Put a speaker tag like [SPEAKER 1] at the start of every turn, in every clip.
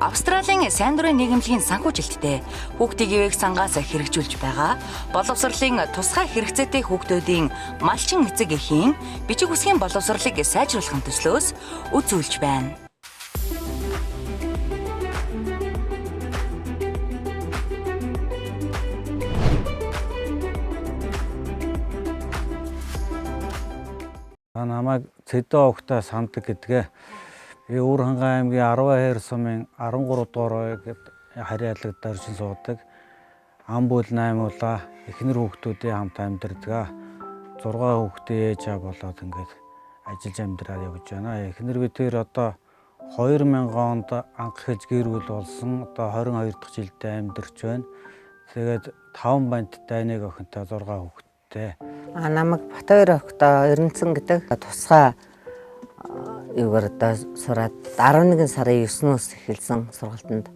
[SPEAKER 1] Австралийн сайн дурын нийгэмлэгийн санхүүжилттэй хүүхдийн ивээх сангаас хэрэгжүүлж байгаа боловсролын тусгай хэрэгцээтэй хүүхдүүдийн малчин эцэг эхийн бичиг үсгийн боловсролыг сайжруулахын төслөөс үзүүлж байна.
[SPEAKER 2] Намайг Цэдэн огтой сандаг гэдгээ. Би Өвөрхангай аймгийн 12 сумын 13 дугаар ойд харьяалагдаар оршин суудаг. Ам бүл наймуулаа эхнэр хүүхдүүдийн хамт амьдардаг. 6 хүүхдээ ээж аа болоод ингээд ажиллаж амьдраад явж байна. Эхнэр би тэр одоо 2000 онд анх хийж гэр бүл болсон. Одоо 22 дахь жилдээ амьдарч байна. Тэгээд 5 бандтай нэг охинтой 6 хүүхэдтэй.
[SPEAKER 3] Намайг Батбаяр охидоо Эрэнцэн гэдэг тусгай юугаар одоо сураад 11 сарын 9-өөс эхэлсэн сургалтанд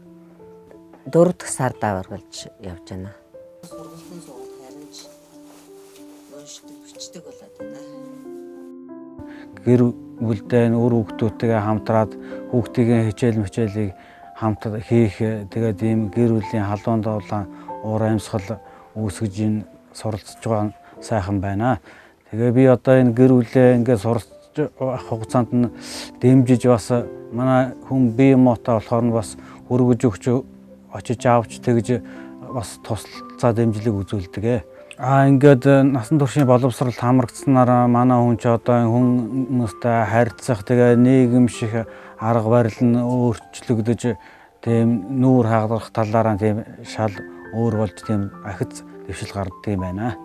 [SPEAKER 3] 4 дахь сардаа оргилж явж байна. Сургалтын суугаад харин ч уншдаг, бичдэг болоод байна.
[SPEAKER 2] Гэр бүлдээ үр хүүхдүүдтэйгээ хамтраад хүүхдийн хичээл мичээлийг хамт хийх, тэгээд ийм гэр бүлийн халуун дуулаан уур амьсгал үүсгэж энэ суралцж байгаа сайхан байна. Тэгээ би одоо энэ гэр бүлээ ингээд суралцж хугацаанд нь дэмжиж бас манай хүн бие муутай болохоор нь бас хөргөж өгч очиж авч тэгж бас туслалцаа дэмжлэг үзүүлдэг. Ингээд насан туршийн боловсрол хамрагдсанаар манай хүн ч одоо хүмүүстэй харьцах, тэгээ нийгэмших арга барил нь өөрчлөгдөж тийм нүүр хагарах талаараа тийм шал өөр болж тийм ахиц дэвшил гардаг юм байна.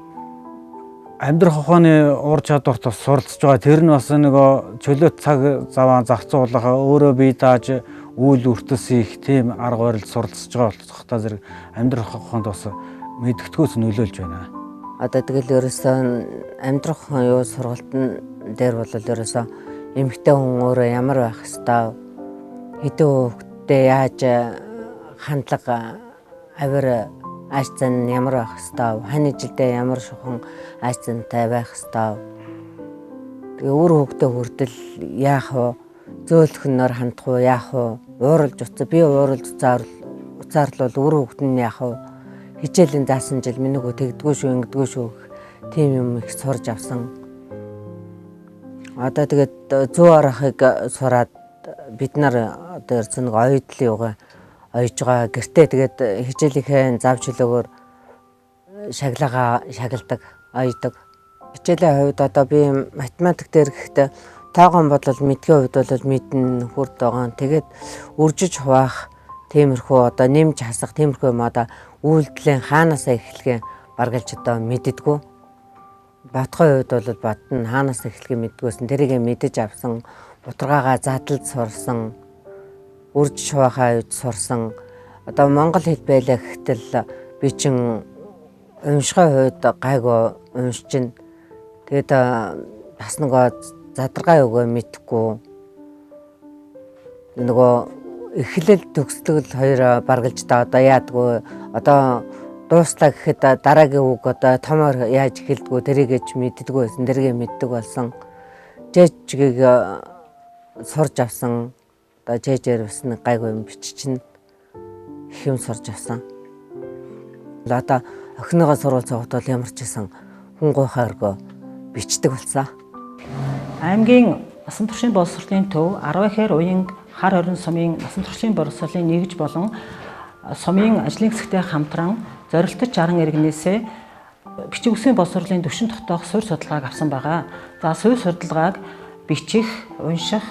[SPEAKER 2] Амьдрах ухааны ур чадварт бас суралцж байгаа. Тэр нь бас нөгөө чөлөөт цаг заваа зарцуулах, өөрөө бие дааж үйл өртөс хийх тийм арга барил суралцж байгаа болохтой зэрэг амьдрах ухаанд бас мэдгэдэггүйс нөлөөлж байна.
[SPEAKER 3] Одоо тэгэл ерөөсөө амьдрах ухаан юу сургалтын дээр бол ерөөсөө эмэгтэй хүн өөрөө ямар байх ёстой, хэдэн хүүхэдтэй яаж хандлага авир ааш зан ямар байх ёстой, хань жилдээ ямар шухан ааш зантай байх ёстой. Тэгээ үр хүүхдээ хүртэл яах вэ? Зөөлхөнөөр хандах уу, яах вэ? Ууралж уцаа, би ууралж уцаарлал үр хүүхэд нь яах вэ? Хичээлийн заасан жил миний хүү тэгдэггүй шүү, ингэдэггүй шүү гэх тийм юм их сурж авсан. Одоо тэгээд зүү орохыг сураад бид нар одоо ердөө нэг оюутлын юугаа ойж байгаа. Гэртээ тэгээд хичээлийнхээ зав чөлөөгөөр шаглагаа шагладаг, ойдог. Хичээлийн хувьд одоо би математик дээр гэхдээ тоогоон бодлол мэдгийн хувьд бол мэднэ, хүрд байгаа. Тэгээд үржиж хуваах тиймэрхүү одоо нэмж хасах тиймэрхүү юм одоо үйлдэлийн хаанаасаа эхлэхээ баргалж одоо мэддэггүй. Бодхын хувьд бол бодно, хаанаас эхлэхээ мэддэггүйсэн. Тэрийг мэдэж авсан, бутаргаагаа задлж сурсан, үржиж хуваахаа үед сурсан. Одоо монгол хэл байлаа гэхтэл би чин уншихын хувьд гайгүй уншиж. Тэгээд бас нөгөө задаргаа юугаа мэдэхгүй. Нөгөө эхлэл төгслөгөл хоёр баргалж та одоо яадгүй. Одоо дууслаа гэхэд дараагийн үг одоо томоор яаж эхэлдэггүй тэрийг ч мэддэггүй байсан. Тэрийг мэддэг болсон. Жэжгийг сурж авсан. Одоо жэжээр бас нэг гайгүй юм биччихнэ. Их юм сурж авсан. Одоо охиныгоо сурвалж авахд бол ямар ч байсан хүн гуйхааргүй бичдэг болсон.
[SPEAKER 4] Аймгийн насан туршийн боловсролын төв 12 уян хар орон сумын насан туршийн боловсролын нэгж болон сумын ажлын хэсэгтэй хамтран зорилттой 60 иргэнээсээ бичиг үсгийн боловсролын түвшин тогтоох суурь судалгааг авсан байгаа. За суурь судалгааг бичих, унших,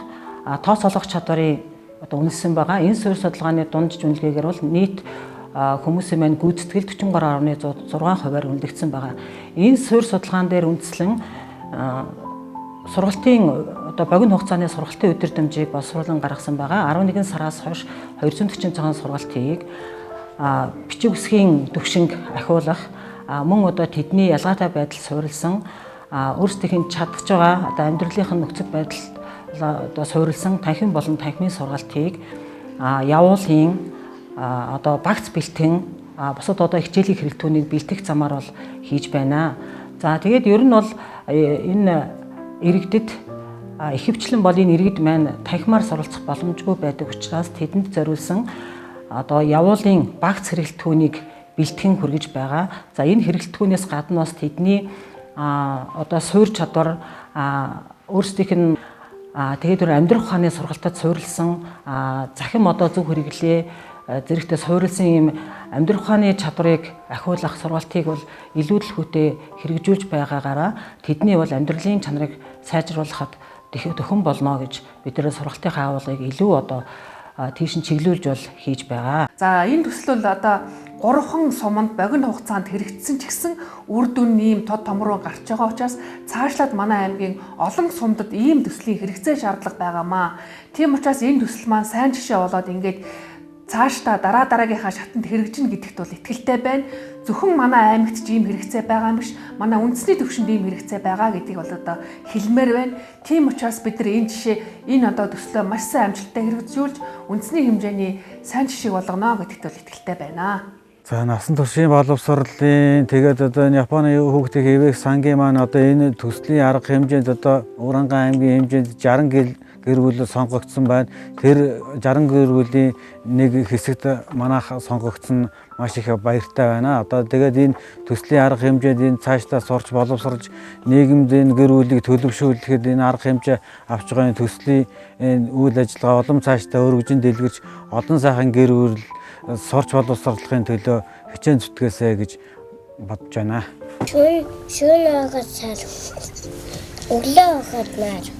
[SPEAKER 4] тооцоолох чадварыг одоо үнэлсэн байгаа. Энэ суурь судалгааны дундаж үнэлгээгээр бол нийт хүмүүсийн маань гүйцэтгэл 43.6%-аар үнэлэгдсэн байгаа. Энэ суурь судалгаан дээр үндэслэн сургалтын одоо богино хугацааны сургалтын өдөрдмжийг боловсруулан гаргасан байгаа. 11 сараас хойш 240 цагаан сургалтыг бичиг үсгийн түвшинг ахиулах, мөн одоо тэдний ялгаатай байдал суурилсан, өөрсдийнх нь чадж байгаа одоо амьдралынх нь нөхцөл байдал одоо суурилсан танхим болон танхимын сургалтыг явуулын одоо багц бэлтгэн бусад одоо хичээлийн хэрэглэтгүүнийг бэлтгэх замаар бол хийж байна. За тэгээд ер нь бол энэ иргэдэд Ихэвчлэн бол энэ иргэд маань танхимаар суралцах боломжгүй байдаг учраас тэдэнд зориулсан одоо явуулын багц хэрэглэлтгүүнийг бэлтгэн хүргэж байгаа. За, энэ хэрэглэлтгүүнээс гадна бас тэдний одоо суур чадвар, өөрсдийнх нь тэгээд тэр амьдрах ухааны сургалтад суурилсан захим одоо зөв хэрэглээ зэрэгтээ суурилсан ийм амьдрах ухааны чадварыг ахиулах сургалтыг бол илүү төлхөөтэй хэрэгжүүлж байгаагаараа тэдний бол амьдралын чанарыг сайжруулахад дөхөн болно гэж бид нэр сургалтынхаа агуулгыг илүү одоо тийш нь чиглүүлж бол хийж байгаа.
[SPEAKER 5] За, энэ төсөл бол одоо 3хан суманд богино хугацаанд хэрэгжсэн ч гэсэн үр дүн нь ийм тод томроо гарч байгаа учраас цаашлаад манай аймгийн олон сумдад ийм төслийн хэрэгцээ шаардлага байгаамаа. Тийм учраас энэ төсөл маань сайн жишээ болоод ингээд цаашдаа дараа дараагийнхаа шатанд хэрэгжинэ гэдэгт бол итгэлтэй байна. Зөвхөн манай аймагт ч ийм хэрэгцээ байгаа юм биш. Манай үндэсний түвшинд ийм хэрэгцээ байгаа гэдгийг бол одоо хэлмээр байна. Тийм учраас бид нар энэ жишээ, энэ одоо төслөө маш сайн амжилттай хэрэгжүүлж үндэсний хэмжээний сайн жишээг болгоно гэдэгт бол итгэлтэй байна.
[SPEAKER 2] За, насан туршийн боловсролын, тэгээд одоо энэ Японы хүүхдийн хэвээх сангийн маань одоо энэ төслийн арга хэмжээнд одоо Урангаан аймгийн хэмжээнд 60 гэр бүл сонгогдсон байна. Тэр 60 гэр бүлийн нэг хэсэгт манайх сонгогдсон, маш их баяртай байна. Одоо тэгээд энэ төслийн арга хэмжээнд энэ цаашдаа сурч боловсролж нийгэмд энэ гэр бүлийг төлөвшүүлэхэд энэ арга хэмжээ авч байгаа энэ төслийн энэ үйл ажиллагаа улам цаашдаа өргөжин дэлгэрч олон сайхан гэр бүл сурч боловсруулахын төлөө хичээн зүтгээсэй гэж бодож байна.
[SPEAKER 6] Шөнө шөнө байгаад цаал. Өглөө байгаад наар.